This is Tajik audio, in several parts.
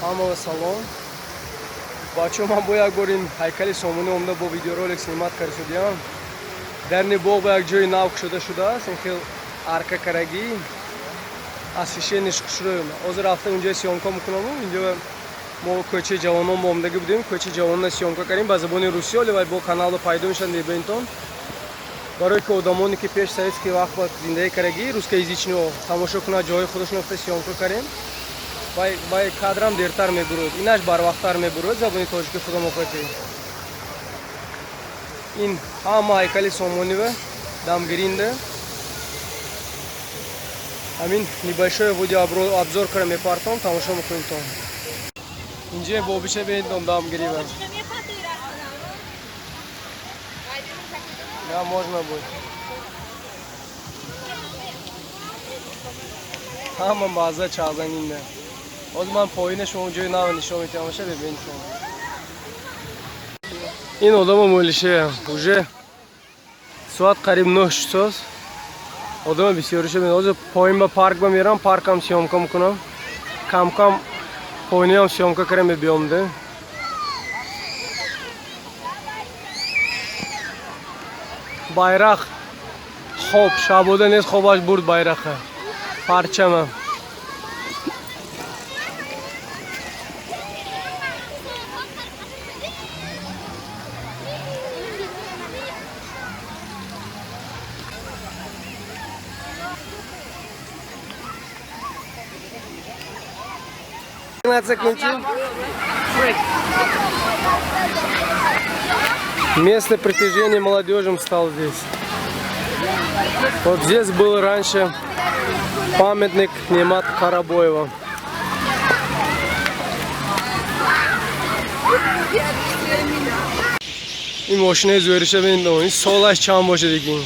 Ҳамава салом. Бачаҳо, ман бо як бор ин ҳайкали Сомонӣ омада бо видеоролик снимать карда шудиам. Дарни боғ ба як ҷои нав кушода шудааст, ин хел арка карагӣ, освещение ш хушрӯ. Ҳозир рафта инҷо съёмка мекунам. Инҷо мо кӯчаи Ҷавонон бо омадагӣ будем, кӯчаи Ҷавонона съёмка кардем ба забони русӣ, оле вай бо каналро пайдо мешавад, мебинтон. Барое ки одамоне ки пеш советский вақт ба зиндагӣ кардагӣ, русскоязычный тамошо кунад, ҷои худашон рафта съёмка кардем. Вай кадрам дертар мебуруд, инаш барвақттар мебуруд забони тоҷики худам оқати. Ин ҳама ҳайкали Сомонива дамгиринда. Ҳамин небольшой видеообзор кара мепартом, тамошо мекунитон. Инҷа бобиша бинитон дамгирива. Да, можно будет. Ҳама мазза чағзанинда. Ҳозир ман поина шумо ҷои нав нишон метиҳам, аша бибинитон. Ин одама мӯлише уже соат қариб 9 шудааст. Одама бисёриша бин. Ҳозир поин ба парк ба мерам, паркам съёмка мекунам. Кам-кам поиниам съёмка кара мебиём да. Байрақ хоб шабода нест, хобаш бурд байрақа. Парчама. Закончим. Место притяжения молодежи стал здесь. Вот здесь был раньше памятник Немат Карабоева. Ин мошинаи зӯриша бинед, ин солаш чанд боша дигин?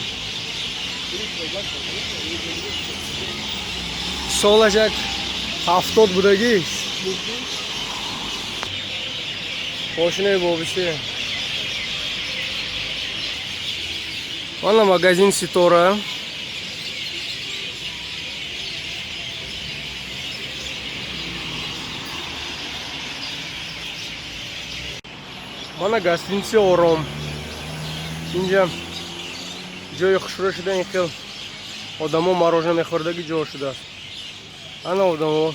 Солаш як 70 будагӣ. Мошинаи бобиси. Мана магазин Ситора. Мана гостиница Ором. Инҷа ҷои хушрӯ шуда, ин хел одамо мороженое мехӯрдаги ҷо шудааст. Ана одамо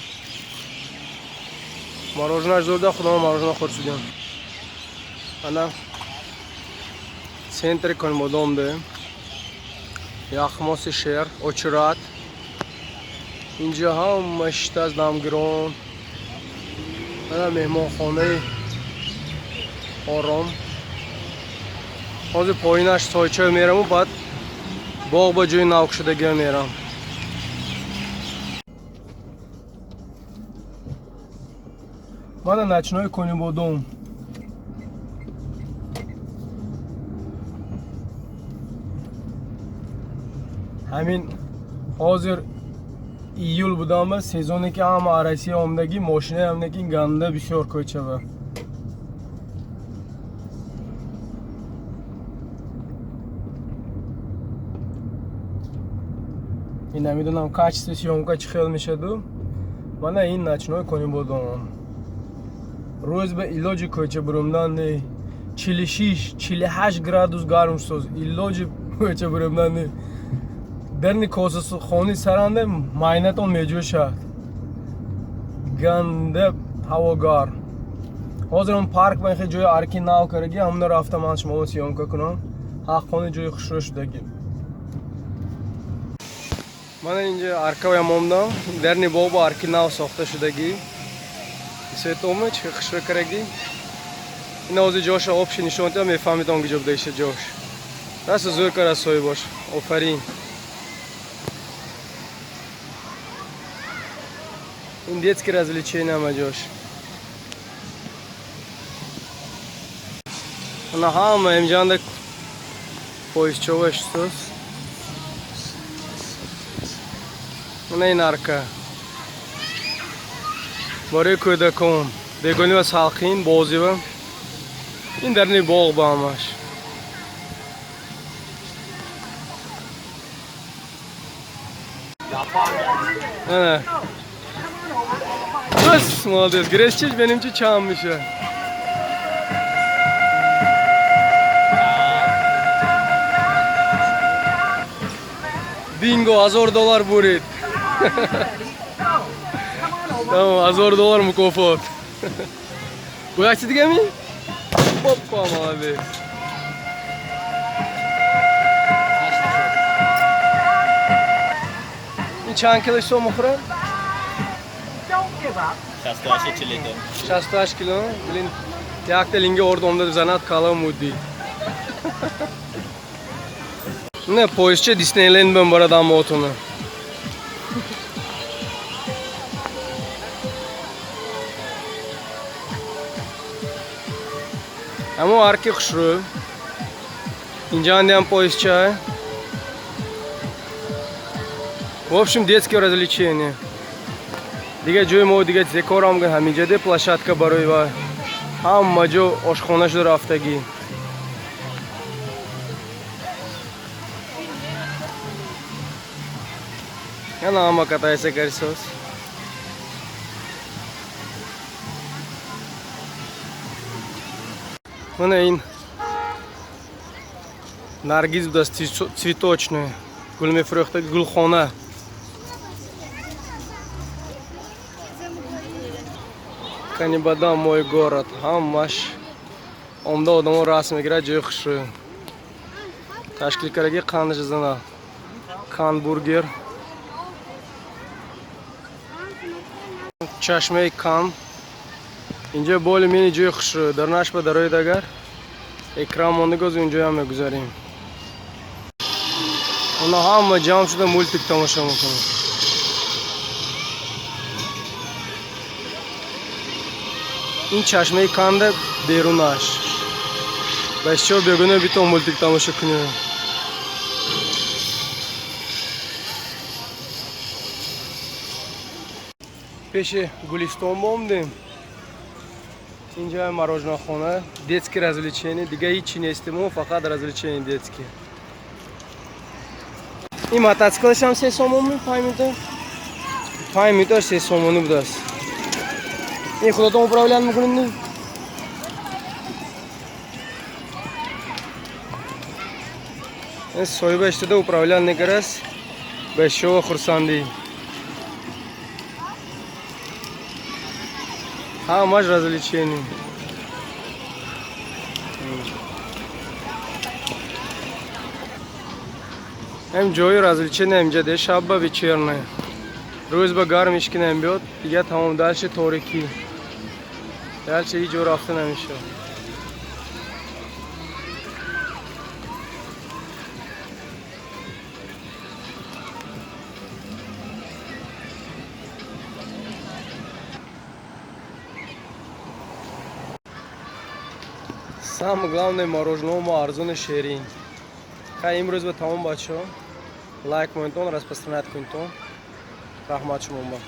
мороженое зурда, худамо мороженое хӯрд шудем. Ана центри Конибодомде. Яхмоси шер, очират. Инҷа ҳама шиштааст дамгирон. Ана меҳмонхонаи Ором. Ҳозир поинаш сойчой мераму баъд боғ ба ҷои навкушудагиа мерам. Мана ночной Конибодом. Ҳамин ҳозир июл будама, сезоне ки ҳама Россия омадагӣ, мошинаи ҳамнаки ганда бисёр кӯчава. Ин намедонам, качестве съёмка чӣ хел мешаду. Мана ин ночной Конибодом. Рӯз ба илоҷи кӯча буромдан не. 46, 48 градус гарм шуд. Илоҷи кӯча буромдан не. Дарни косахони саранда майнатон меҷӯшад. Ганда ҳаво гарм. Ҳозир он парк ба хел ҷои арки нав кардаги, ҳамона рафта ман шуморо съёмка кунам. Ҳаққони ҷои хушрӯ шудаги. Мана инҷа аркаям омдам. Дарни боғ ба арки нав сохта шудагӣ. Светоме чӣ хушрӯ кардаги. Ин ҳозир ҷоша общий нишон дидам, мефаҳмидам куҷо будаиша ҷош. Раста зӯр кара соҳибош. Офарин. Ин детские развлечения ҳама ҷош. Ана ҳама инҷанда поездчова шуд. Ана ин арка. Барои кӯдакон бегонӣ ва салқин бозива. Ин дарни боғ ба ҳамаш. Ана. Молодец, молодец. Гресчиш беним чи чанд меша. Бинго, 1000 доллар бурид. Тамом, 1000 доллар мукофот. Бо як чи дига ми? Опа, молодец. Ин чанд кило сом мухӯрад? 68 42. 68 кило. Блин, якта линги орд омда занад, кала мудди. Не, поездча Диснейленд бен барад аммотуна. Амо арки хушрӯ. Инҷа андиам поездча. В общем, детские развлечения. Дига ҷои мо дига декорам ҳаминҷа де площадка барои ва ҳама ҷо ошхона шуда рафтагӣ. Яна ҳама катайса карисос. Мана ин наргиз будааст, цветочный. Гул мефурӯхтаги, гулхона. Канибадам, мой город. Ҳамаш омда одамо расм мегирад, ҷои хушрӯ. Ташкил кардаги қанд зана. Кан бургер. Чашмаи Кан. Инҷо боли мини ҷои хушрӯ. Дар нашба дароид, агар экран монда, гоз инҷоям мегузарем. Оно ҳама ҷамъ шуда мультик тамошо мекунанд. Ин чашмаи Канда берунаш. Бачаҳо бегуна битон мультик тамошо кунем. Пеши Гулистон бомдем. Инҷа мороженое, детские развлечения, дига ҳичи нестимо, фақат развлечения детские. Ин мотоциклашам 3 сомон, 5 минута. 5 минуташ 3 сомонӣ будааст. Ин худатон управлять мекунед? Ин соҳиба истода управлять мекардаст ба шова хурсандӣ. Ҳамаш развлечение. Ҳам ҷои развлечение инҷа де, шабба вечерное. Рӯз ба гарм ҳеч ки намебиёд, дига тамом, дальше торикӣ. Дальше ҳеҷ ҷо рафта намешавад. Самое главное, мороженое мо арзону шерин. Хай, имрӯз ба тамом, бачаҳо. Лайк монедтон, распространять кунедтон. Раҳмат шумоба.